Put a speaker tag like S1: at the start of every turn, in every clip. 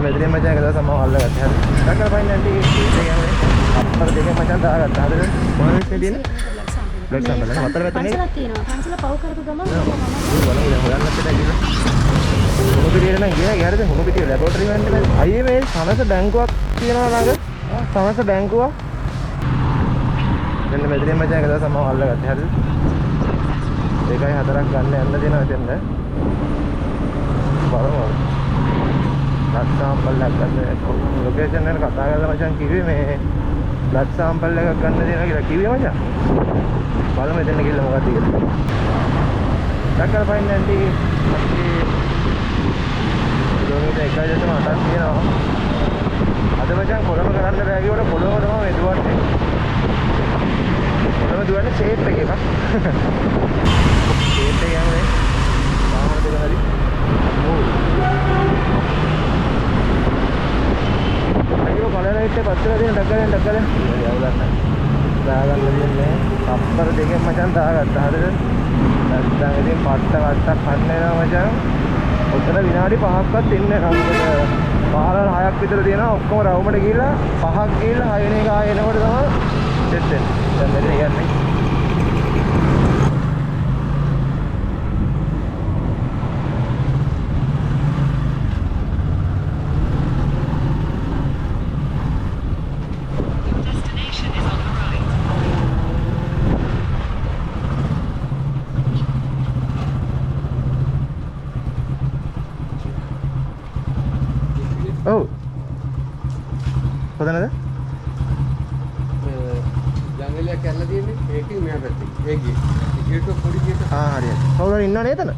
S1: මෙතනින් මචං එක දවසක් මම අල්ලගත්තා. හරි. ටක්කර පයින් ඇන්ටි ඒ කියන්නේ අප්පර දෙකෙන් මචං දාගත්තා. හරිද? මොනවද මේ තියෙන්නේ? බ්ලඩ් සැම්පල් එක. වත්තල පැත්තේ නේ?
S2: පන්සලක් තියෙනවා. පන්සල පව් කරපු ගමන්
S1: බලමු දැන් හොයන්නත් එපා කියලා. හුණු පිටියට නම් ගියා. හරිද? හුණු පිටිය ලැබොරටරි වෙන්න බෑ. අයියේ මේ සනස බැංකුවක් තියෙනවා ළඟ. සනස බැංකුව. මෙන්න මෙතනින් මචං එක දවසක් මම අල්ලගත්තා. හරිද? දෙකයි හතරක් ගන්න යන්න දෙනවා එතෙන්ද. බලමු. බ්ලඩ් සාම්පල් එකක් ගන්න ලොකේෂන් එක කතා කරලා මචං කිව්වේ මේ බ්ලඩ් සාම්පල් එකක් ගන්න දෙනවා කියලා කිව්වේ මචං. බලමු එතන ගිහලා මොකද්ද කියලා. ටක්කර පයින් ඇන්ටි අපි කිලෝමීටර් 1.8ක් තියෙනවා. අද මචං කොළඹ කරන්න බෑ කිව්වට කොළඹ තමයි මේ දුවන්නේ. කොළඹ දුවන්නේ ෂේප් එකේ බං. ෂේප් එක යන්නේ. වාහන දෙක හරි. අයියෝ කලර් ලයිට් එක පස්සට තියෙන ටක්කරෙන් ටක්කරෙන්. යවුලක් නැහැ. දාගන්න දෙන්නේ. අප්පර දෙකෙන් මචං දාගත්තා. හරිද? නැත්තම් ඉතින් පට්ට වට්ටක් කන්න එනවා මචං. ඔතන විනාඩි 5ක්වත් ඉන්නේ නැහැ. මොකද පාරවල් 6ක් විතර තියෙනවා. ඔක්කොම රවුමට ගිහිල්ලා 5ක් ගිහිල්ලා 6 වෙනි එක ආයෙ එනකොට තමයි සෙට් වෙන්නේ. දැන් මෙතන කියන්නේ
S3: Your destination is on the right.
S1: ඔව්. කොතනද?
S4: ජංගලයක් කැරලා තියෙන්නේ ඒකෙන් මෙහා පැත්තේ. ඒ ගියේ. ඒ ගේට්ටුව පොඩි ගේට්ටුවක්.
S1: ආ හරි හරි. කවුරු හරි ඉන්නව නේද එතන?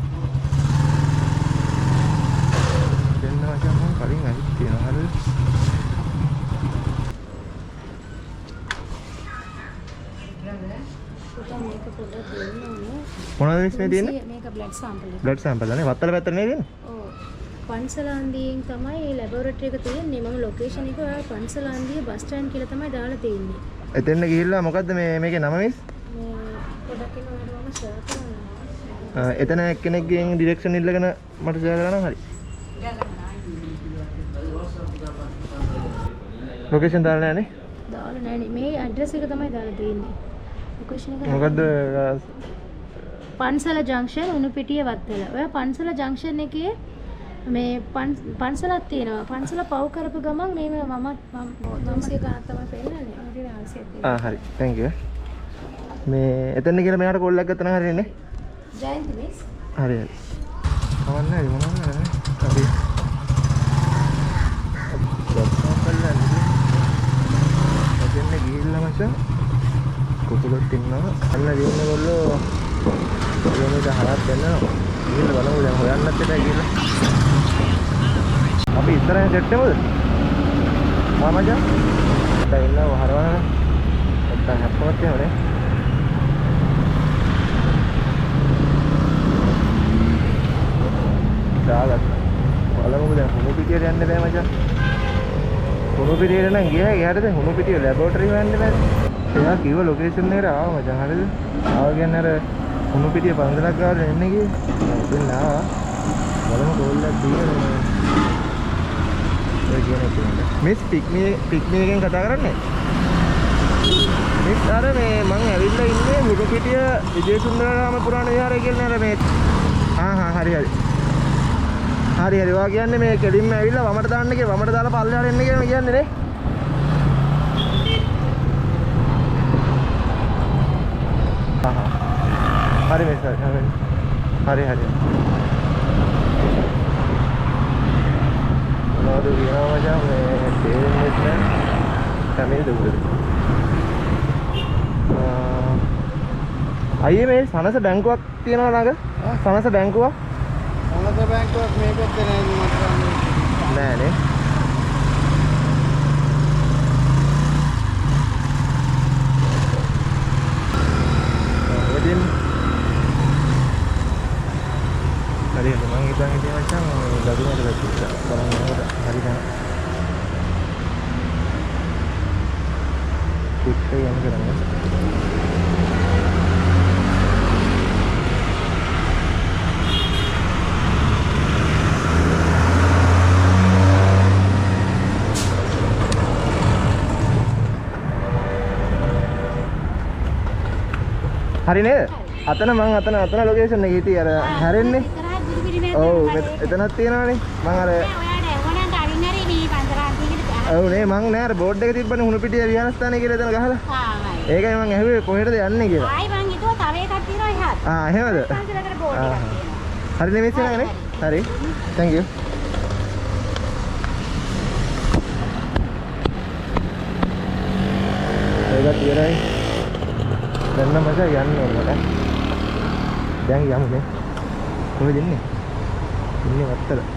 S1: දෙන්න මචං මං කලින් ඇවිත් තියෙනවා. හරිද?
S2: පුතා මේක පොඩ්ඩක් දෙන්න ඕනේ.
S1: මොනවද මිස් මේ තියෙන්නේ?
S2: මේක බ්ලඩ් සාම්පල් එක.
S1: බ්ලඩ් සැම්පල් නේ. වත්තල පැත්තට නේ තියෙන්නේ?
S2: ඔව්. පන්සලාන්දියෙන් තමයි මේ ලැබොරටරි එක තියෙන්නේ. මම ලොකේෂන් එක ඔයා පන්සලාන්දිය බස් ස්ටෑන්ඩ් කියලා තමයි දාලා තියෙන්නේ.
S1: එතෙන්ට ගිහිල්ලා මොකද්ද මේ මේකේ නම මිස්?
S2: මේ පොඩක් ඉන්න ඔයාලට මම ෂෙයා කරන්නම්.
S1: එතන එක්කෙනෙක්ගෙන් ඩිරෙක්ෂන් ඉල්ලගෙන මට ෂෙයා කරා නම් හරි. ලොකේෂන් දාලා නෑනේ.
S2: දාලා නෑනේ. මේ ඇඩ්‍රස් එක තමයි දාලා තියෙන්නේ. ලොකේෂන් එක
S1: මොකද්ද
S2: පන්සල ජංක්ෂන් උණුපිටිය වත්තල. ඔයා පන්සල ජංක්ෂන් එකේ මේ පන්සලක් තියෙනවා. පන්සල පව් කරපු ගමන් මේ මම මම 300 ගණක් තමයි පෙන්නන්නේ. මම තියෙන 400ක් තියෙනවා.
S1: ආ හරි. Thank you. මේ එතන කියලා මෙයාට කෝල් එකක් ගත්තා නම් හරියන්නේ.
S2: ජයන්ති මිස්.
S1: හරි හරි. කවන්නේ හරි මොනවද නෑ. අපි බ්ලඩ් සැම්පල් ගන්න. එතෙන් ගිහිල්ලා මචං කුකුලොත් ඉන්නවා. අන්න දින්න ගොල්ලෝ කිලෝමීටර් 6ක් දෙන්නවා. ගිහිල්ලා බලමු දැන් හොයන්නත් එපා ගිහිල්ලා. අපි ඉස්සරහින් සෙට් වෙමුද? ආ මචං. දැන් ඉන්නවා හරවන්න. නැත්තම් හැප්පුණොත් එහෙම නේ. දාගත්තා. බලමුකෝ දැන් හුණු පිටියට යන්න බෑ මචං. හුණු පිටියට නම් ගියා හරිද? හුණු පිටිය ලැබොරටරි හොයන්න බෑ. එයා කිව්ව ලොකේෂන් එකට ආවා මචං හරිද? ආවා කියන්නේ අර හුණු පිටිය පන්සලක් ගාවට එන්නේ කිව්වේ. ඉතින් ආවා. බලමු කෝල් එකක් දීලා ඔය කියන එක නේද? මිස් පික්මි එකෙන් කතා කරන්නේ? මිස් අර මේ මං ඇවිල්ලා ඉන්නේ හුණු පිටිය විජේසුන්දරාම පුරාණ විහාරය කියලා නේ අර මේ. හා හා හරි හරි. හරි හරි. ඔයා කියන්නේ මේ කෙලින්ම ඇවිල්ලා වමට දාන්න කියලා වමට දාලා පල්ලෙහාට එන්න කියලා කියන්නේ නේ? ආහා. හරි මිස් හරි හරි හරි. මොනවද කියනවා මචං මේ තේරෙන්නේ නැහැ. කැමේ දුවද? අයියේ මේ සනස බැංකුවක් තියෙනවා ළඟ? සනස බැංකුවක්?
S4: සනස බැංකුවක් මේ පැත්තේ නෑ මට
S1: නෑ නේ. ඔය හරි හරි මං හිතන් හිටියේ මචං මේ දකුණට පැත්තට බලන්න යනකොට හරි නෑ. ක්වික් එක යන්න කරන්නේ. හරි නේද? අතන මං අතන අතන ලොකේෂන් එකේ හිටියේ අර හැරෙන්නේ.
S5: ඉස්සරහ බුදු පිළිමයක්
S1: ඔව්
S5: තියෙනවා.
S1: එතනක් තියෙනවනේ. මං අර
S5: නෑ, ඔයාට ඇහුවනම් කලින් හරි මේ පන්සල අන්තිමට
S1: ඔව් නේ මං නෑ අර බෝඩ් එක තිබ්බනේ හුණුපිටිය විහාරස්ථානය කියලා එතන ගහලා.
S5: ආවයි.
S1: ඒකයි මං ඇහුවේ කොහෙටද යන්නේ කියලා.
S5: ආයි මං හිතුවා තව එකක් තියෙනවා එහාට.
S1: ආ එහෙමද?
S5: පන්සලකට බෝඩ් එකක් තියෙනවා.
S1: හරි නේ මිස් නේ? හරි. Thank you. ඒකත් ඉවරයි. දැන් නම් මචං යන්න ඕන මට. දැන් යමු නේ. කොහෙද ඉන්නේ? ඉන්නේ වත්තල.